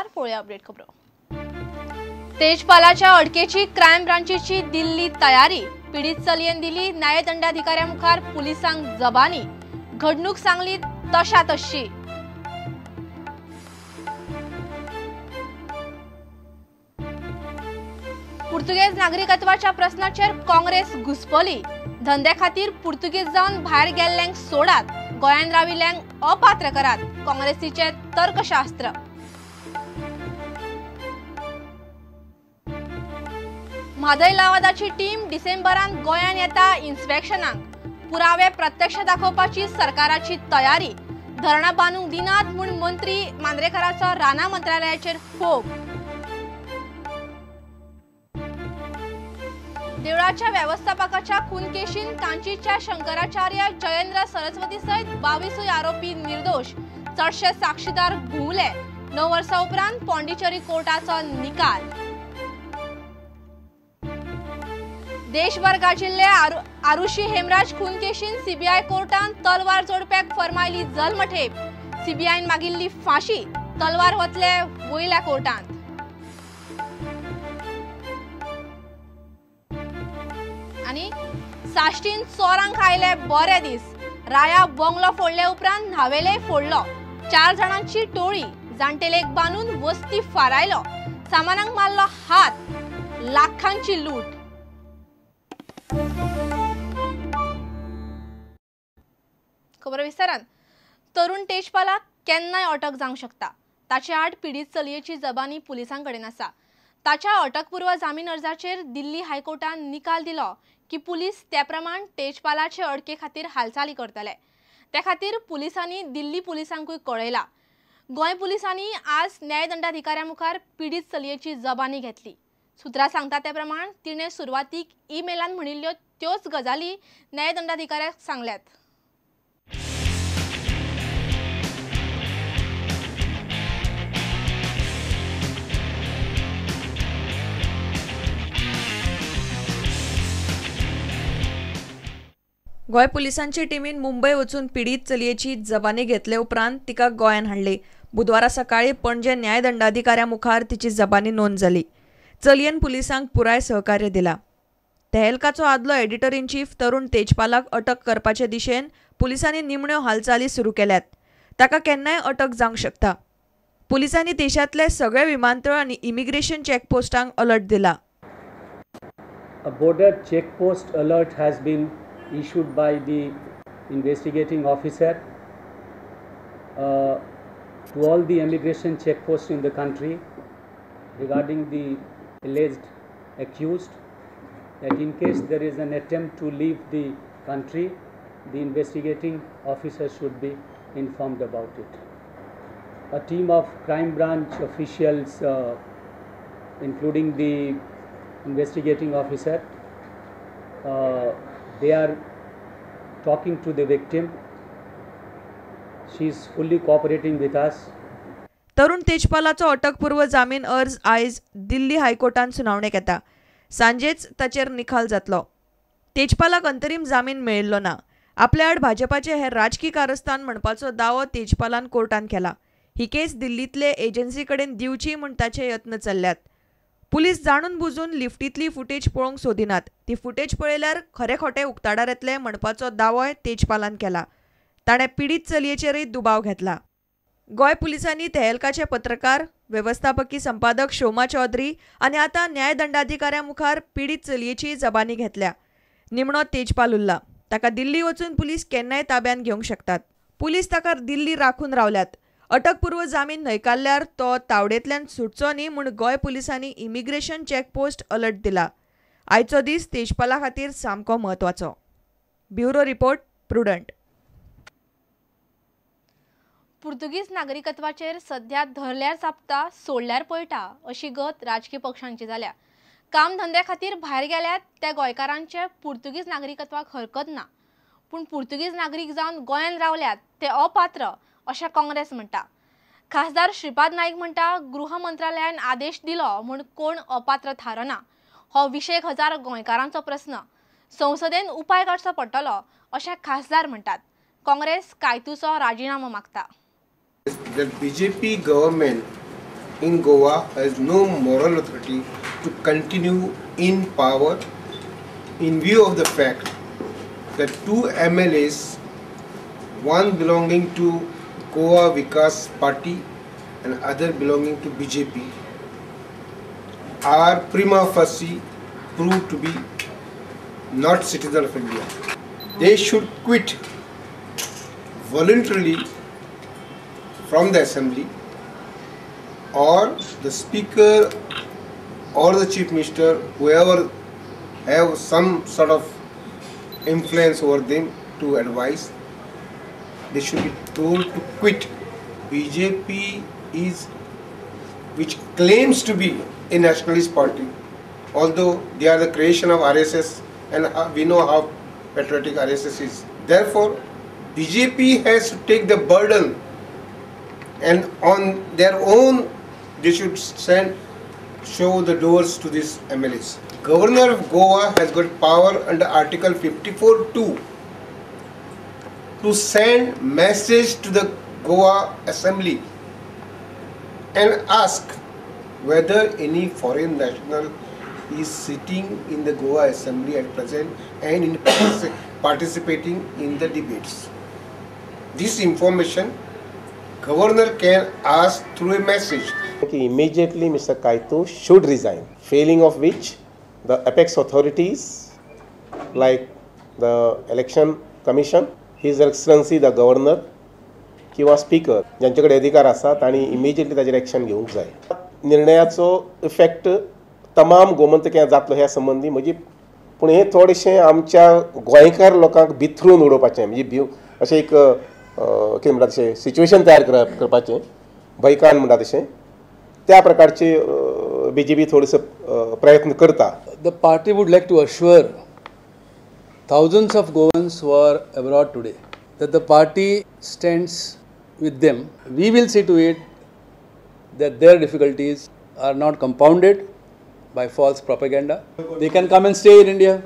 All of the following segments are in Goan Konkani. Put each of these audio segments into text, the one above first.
नमस्कार, पळोवया अपडेट खबरो. तेजपालाच्या अडकेची क्रायम ब्रांचीची दिल्ली तयारी. पीडित चलयेन दिली न्यायदंडाधिकाऱ्या मुखार पुलिसांक जबानी. घडणूक सांगली तशा तशी. पुर्तुगेज नागरिकत्वाच्या प्रश्नाचेर काँग्रेस घुसपली. धंद्या खातीर पुर्तुगेज जावन भायर गेल्ल्यांक सोडात, गोंयांत राविल्ल्यांक अपात्र करात, काँग्रेसीचे तर्कशास्त्र. म्हादय लवादाची टीम डिसेंबरांत गोंयांत येता इन्स्पेक्शनाक. पुरावे प्रत्यक्ष दाखोवपाची सरकाराची तयारी. धरणां बांदूंक दिनात म्हूण मंत्री मांद्रेकराचो रानां मंत्रालयाचेर फोग. देवळाच्या व्यवस्थापकाच्या खून केशीन कांचीच्या शंकराचार्य जयेंद्र सरस्वती सयत 22 आरोपी निर्दोष. चडशे साक्षीदार घुंवले. 9 वर्सां उपरांत पॉंडिचेरी कोर्टाचो निकाल. देशभर गाजिल्ले आरुषी हेमराज खून केशीन सीबीआय कोर्टान तलवार जोडप्याक फरमायली जल्मठेप. सीबीआयन मागिल्ली फांशी. तलवार वतले वयल्या कोर्टांत. आनी साश्टीन चोरांक आयले बरे दीस. राया बंगलो फोडले उपरांत न्हावेले फोडलो. 4 जाणांची टोळी जाणटेलेक बांदून वस्ती फारायलो. सामानांक मारलो हात. लाखांची लूट. खबर विस्तारान. तरुण तेजपालाक केन्नाय अटक जावंक शकता. ताचे आड पीडित चलयेची जबानी पुलिसां कडेन आसा. ताच्या अटकपूर्व जामीन अर्जाचेर दिल्ली हायकोर्टान निकाल दिलो की पुलीस त्या प्रमाण तेजपालाचे अडके खातीर हालचाली करतले. त्या खातीर पुलिसांनी दिल्ली पुलिसांकूय कळयला. गोंय पुलिसांनी आज न्यायदंडाधिकाऱ्या मुखार पीडित चलयेची जबानी घेतली. सुत्रां सांगता त्या प्रमाण तिणें सुरवातीक ईमेलान म्हणिल्ल्यो त्योच गजाली न्यायदंडाधिकाऱ्याक सांगल्यात. गोंय पुलिसांची टिमीन मुंबय वचून पीडित चलयेची जबानी घेतले उपरांत तिका गोंयांत हाडली. बुधवारा सकाळी पणजे न्यायदंडाधिकाऱ्या मुखार तिची जबानी नोंद जाली. चलयेन पुलिसांक पुराय सहकार्य दिला. तेहलकाचो आदलो एडिटर इन चीफ तरुण तेजपालाक अटक करपाचे दिशेन पुलिसांनी निमण्यो हालचाली सुरू केल्यात. ताका केन्नाय अटक जावंक शकता. पुलिसांनी देशांतले सगळे विमानतळ आनी इमिग्रेशन चॅकपोस्टांक अलर्ट दिला. A border checkpost alert has been issued by the investigating officer to all the immigration checkposts in the country regarding the alleged accused, that in case there is an attempt to leave the country, the investigating officer should be informed about it. A team of crime branch officials, including the investigating officer, they are talking to the victim. She is fully cooperating with us. तरुण तेजपालाचो अटकपूर्व जामीन अर्ज आयज दिल्ली हायकोर्टान सुनावणेक येता. सांजेच ताचेर निकाल जातलो. तेजपालाक अंतरीम जामीन मेळिल्लो ना. आपल्या आड भाजपाचे हे राजकी कारस्थान म्हणपाचो दावो तेजपालान कोर्टान केला. ही केस दिल्लींतले एजन्सी कडेन दिवची म्हूण ताचे यत्न चल्ल्यात. पुलीस जाणून बुजून लिफ्टींतली फुटेज पळोवंक सोदिनात. ती फुटेज पळयल्यार खरें खोटें उक्ताडार येतलें म्हणपाचो दावोय तेजपालान केला. ताणें पीडित चलयेचेरय दुबाव घेतला. गोंय पुलिसांनी तेहलकाचे पत्रकार, वेवस्थापकी संपादक शोमा चौधरी आनी आतां न्यायदंडाधिकाऱ्या मुखार पीडित चलयेची जबानी घेतल्या. निमणो तेजपाल उरला. ताका दिल्ली वचून पुलीस केन्नाय ताब्यांत घेवंक शकतात. पुलीस ताका दिल्ली राखून रावल्यात. अटकपूर्व जामीन न्हयकारल्यार तो तावडेंतल्यान सुटचो न्ही म्हूण गोंय पुलिसांनी इमिग्रेशन चॅकपोस्ट अलर्ट दिला. आयचो दीस तेजपाला खातीर सामको म्हत्वाचो. Bureau report, Prudent. पुर्तुगीज नागरिकत्वाचेर सध्या धरल्यार चापता, सोडल्यार पळटा अशी गत राजकी पक्षांची जाल्या. काम धंद्या खातीर भायर गेल्यात त्या गोंयकारांचे पुर्तुगीज नागरिकत्वाक हरकत ना, पूण पुर्तुगीज नागरीक जावन गोंयांत रावल्यात ते अपात्र अशें काँग्रेस म्हणटा. खासदार श्रीपाद नाईक म्हणटा, गृह मंत्रालयान आदेश दिलो म्हूण कोण अपात्र थारना. हो 20,000 गोंयकारांचो प्रस्न. संसदेन उपाय काडचो पडटलो अशें खासदार म्हणटात. काँग्रेस कायतूचो राजिनामो मागता. The BJP government in Goa has no moral authority to continue in power in view of the fact that two MLAs, one belonging to Goa Vikas Party and other belonging to BJP, are prima facie proved to be not citizens of India. They should quit voluntarily from the assembly, or the speaker or the chief minister, whoever have some sort of influence over them to advise, they should be told to quit. BJP is, which claims to be a nationalist party, although they are the creation of RSS and we know how patriotic RSS is. Therefore, BJP has to take the burden and on their own they should show the doors to these MLAs. Governor of Goa has got power under Article 54(2) to send message to the Goa Assembly and ask whether any foreign national is sitting in the Goa Assembly at present and in participating in the debates. This information Governor can ask through a message. Immediately Mr. Kaito should resign, failing of which the apex authorities like the Election Commission, His Excellency the Governor किंवा स्पीकर ज्यांचे कडेन अधिकार आसा तांणी इमिजिएटली ताजेर एक्शन घेवंक जाय. निर्णयाचो इफेक्ट तमाम गोमंतक्यां जातलो ह्या संबंदी म्हजी, पूण हें थोडेशें आमच्या गोंयकार लोकांक बिथरून उडोवपाचें, म्हणजे अशें एक कितें म्हणटा तशें सिच्युएशन तयार करपाचें, भयकान म्हणटा तशें, त्या प्रकारचे बीजेपी थोडोसो प्रयत्न करता. The party would like to assure thousands of Goans who are abroad today that the party stands with them. We will see to it that their difficulties are not compounded by false propaganda. They can come and stay in India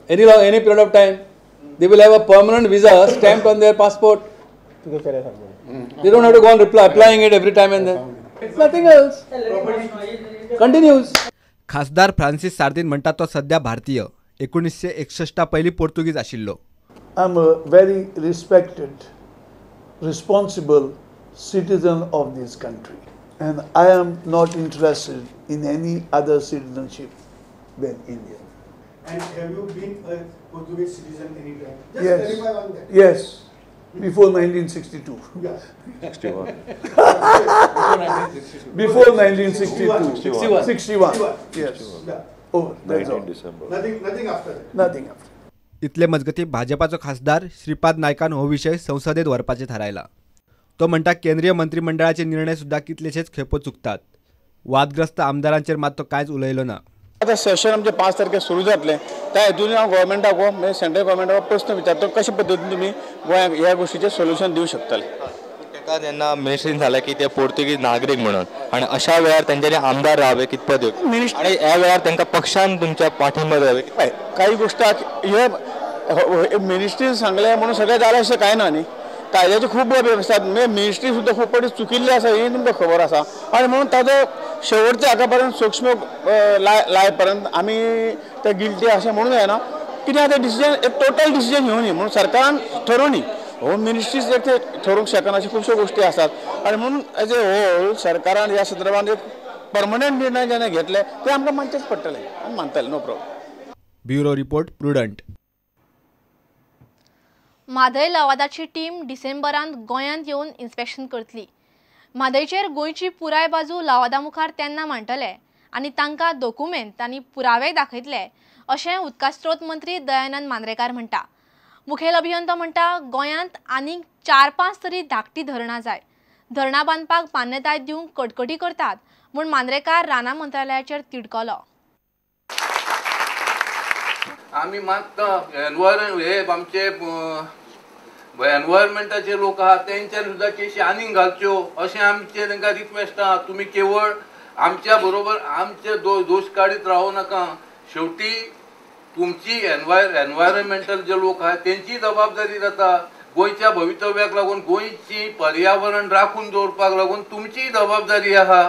any period of time. They will have a permanent visa stamped on their passport. They don't have to go on applying it every time and then. Nothing else. Continues. खासदार फ्रांसिस सार्दिन म्हणटा तो सध्या भारतीय 1961 पयलीं पोर्तुगीज आशिल्लो. I am a very respected, responsible citizen of this country and I am not interested in any other citizenship than Indian. And have you been a Portuguese citizen any time? Just yes. Clarify on that. Yes, before 1962. Yeah. 61. Before 1962. 61. 61. Yes. Yeah. Oh, that's all. December. Nothing after that. Nothing after. इतले मजगती भाजपाचो खासदार श्रीपाद नायकान हो विशय संसदेत व्हरपाचें थारायला. तो म्हणटा केंद्रीय मंत्रिमंडळाचे निर्णय सुद्धा कितलेशेच खेपो चुकतात. वादग्रस्त आमदारांचेर मात तो कांयच उलयलो ना. आतां सेशन आमचें 5 तारखेर सुरू जातलें, त्या हेतून हांव गव्हर्मेंटाक हो म्हणजे सेंट्रल गव्हर्मेंटाक प्रस्न विचारता कशे पद्दतीन तुमी गोंयांक ह्या गोश्टीचें सोल्युशन दिवंक शकतले. ताका जेन्ना मिनिस्ट्रीन जालें की ते पोर्तुगीज नागरीक म्हणून आनी अशा वेळार तेंच्यांनी आमदार रावे कितपत आनी ह्या वेळार तांकां पक्षान तुमच्या पाठिंबा द्यावे. काही गोश्टी हे मिनिस्ट्रीन सांगलें म्हणून सगळें जालें अशें कांय ना न्ही. कायद्याच्यो खूब बाबी आसात, म्हणजे मिनिस्ट्री सुद्दां खूब फावटी चुकिल्ली आसा हें तुमकां खबर आसा आनी म्हणून ताजो शेवटच्या हाका पर्यंत सूक्ष्म लाय पर्यंत आमी ते गिल्टी अशें म्हणूंक जायना. कितें आतां डिसिजन एक टोटल डिसिजन घेवनी म्हणून सरकारान ठरोवनी, होम मिनिस्ट्रीज एक ते ठरोवंक शकना अश्यो खुबश्यो गोश्टी आसात आनी म्हणून एज ए होल सरकारान ह्या संदर्भात एक परमनंट निर्णय जेन्ना घेतले ते आमकां मानचेच पडटले, आमी मानतले, no problem. Bureau report, Prudent. Mhadei लवादाची team डिसेंबरांत गोंयांत येवन इन्स्पेक्शन करतली. म्हादयचेर गोंयची पुराय बाजू लवादा मुखार तेन्ना मांडटले आनी तांकां दोकुमेंत आनी पुरावे दाखयतले अशें उदका स्रोत मंत्री दयानंद मांद्रेकार म्हणटा. मुखेल अभियंतो म्हणटा गोंयांत आनीक 4-5 तरी धाकटी धरणां जाय. धरणां बांदपाक मान्यताय दिवंक कटकटी करतात म्हूण मांद्रेकार रानां मंत्रालयाचेर तिडकलो. आमी मागता एनवायरमेंट हे आमचे एनवायरमेंटाचे लोक आहात तेंच्यान सुद्दां केशी आनीक घालच्यो अशें आमचें तांकां रिक्वेस्ट आहा. तुमी केवळ आमच्या बरोबर आमचे दोश काडीत रावूं नाका. शेवटी तुमची एनवायरमेंटल जे लोक आहात तेंची जबाबदारी जाता. गोंयच्या भवितव्याक लागून गोंयची पर्यावरण राखून दवरपाक लागून तुमची जबाबदारी आहा.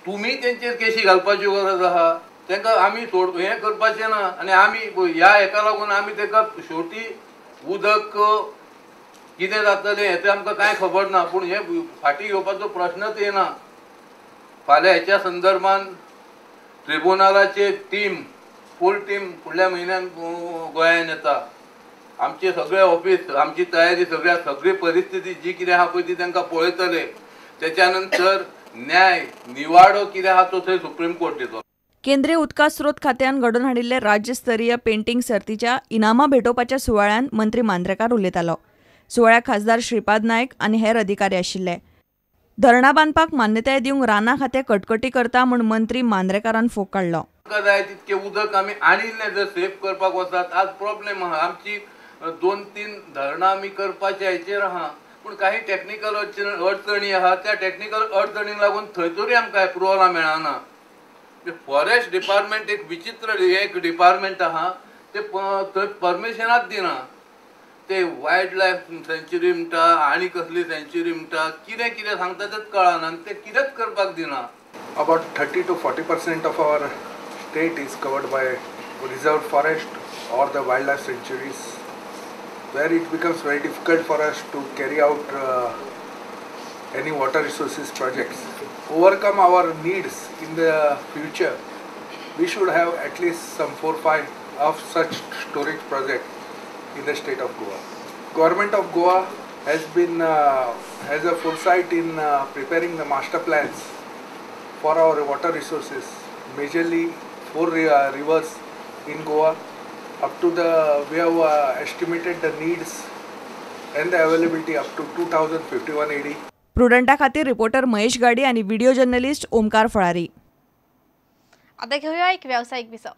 तुमी तेंचेर केशी घालपाची गरज आहा. तांकां आमी सोड हें करपाचें ना आनी आमी ह्या हेका लागून आमी ताका शेवटी उदक कितें जातलें हें तें आमकां कांय खबर ना, पूण हें फाटीं घेवपाचो प्रश्नच येना. फाल्यां हेच्या संदर्भान ट्रिब्युनलाचे टीम फूल टीम फुडल्या म्हयन्यान गोंयान येता. आमचे सगळे ऑफिस आमची तयारी सगळ्या सगळी परिस्थिती जी कितें आहा पळय ती तांकां पळयतले. तेच्या नंतर न्याय निवाडो कितें आहा तो थंय सुप्रीम कोर्ट दितलो. केंद्रीय उदका स्रोत खात्यान घडोवन हाडिल्ले राज्यस्तरीय पेंटिंग सर्तीच्या इनामां भेटोवपाच्या सुवाळ्यान मंत्री मांद्रेकार उलयतालो. सुवाळ्याक खासदार श्रीपाद नायक आनी हेर अधिकारी आशिल्ले. धरणां बांदपाक मान्यताय दिवंक रानां खातें कटकटी करता म्हूण मंत्री मांद्रेकारान फोग काडलो. जाय तितकें उदक आमी आनी जर सेफ करपाक वतात आज प्रॉब्लेम आहा. आमची 2-3 धरणां आमी करपाच्या हेचेर आहा, पूण काही टॅक्निकल अडचणी आहा. त्या टॅक्निकल अडचणींक लागून थंय तरी आमकां एप्रुवलां मेळना. फॉरेस्ट डिपार्टमेंट एक विचित्र एक डिपार्टमेंट आहा, ते थंय परमिशनाच दिना. ते वायल्ड लायफ सँच्युरी म्हणटा आनी कसली सँच्युरी म्हणटा, कितें कितें सांगता तेच कळना आनी ते कितेंच करपाक दिना. About 30 to 40% of our state is covered by reserve forest or the wildlife sanctuaries, where it becomes very difficult for us to carry out any water resources projects. Overcome our needs in the future, we should have at least some 4-5 of such storage projects in the state of Goa. Government of Goa has been has a foresight in preparing the master plans for our water resources, majorly 4 rivers in Goa. Up to the, we have estimated the needs and the availability up to 2051 AD. प्रुडंटा खातीर रिपोर्टर महेश गाडी आणि व्हिडिओ जर्नलिस्ट ओमकार फळारी. आता घेऊया एक व्यावसायिक विसव.